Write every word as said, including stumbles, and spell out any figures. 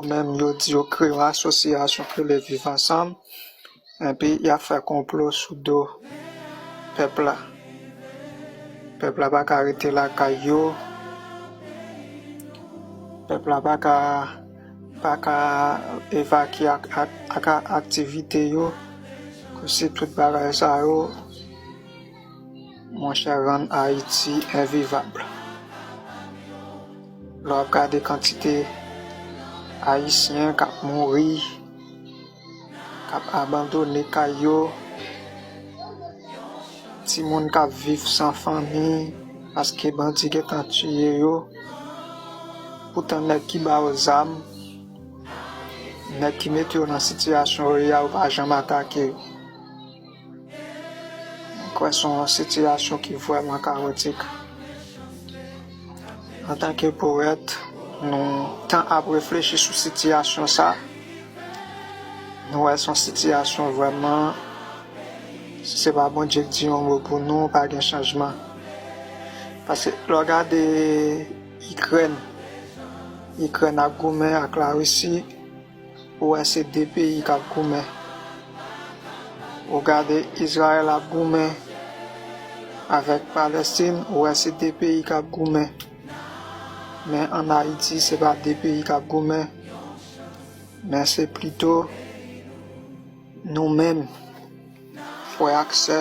Menm yo di yo kreye yon asosyasyon ki rele Viv Ansanm, epi y ap fè konplo sou do pèp la. Pèp la pa ka rete lakay yo. Pèp la pa ka, pa ka evakye ak, ak, ak aktivite yo. Kòmsi tout bagay sa yo, monchè, rann Ayiti envivab. Lè w ap gade kantite Ayisyen k ap mouri, k ap abandone kay yo, timoun k ap viv san fanmi paske bandi gentan tiye yo. Poutan nèg ki ba yo zam, nèg ki mete yo nan sitiyasyon yo ye a, yo pa janm atake yo. Mwen kwè se yon sitiyasyon ki vrèman kawotik. Antanke powèt, nou tan ap reflechi sou sitiyasyon sa. Nou wè se yon sitiyasyon vrèman, si se pa Bondye k di yon mo pou nou, pa gen chanjman. Paske lè w gade Ikrèn, Ikrèn ap goumen ak Larisi, ou wè se de peyi k ap goumen. Ou gade Izrayèl ap goumen avèk Palestin, ou wè se de peyi k ap goumen. Men ann Ayiti, se pa de peyi k ap goumen, men se plito nou menm, frè ak sè,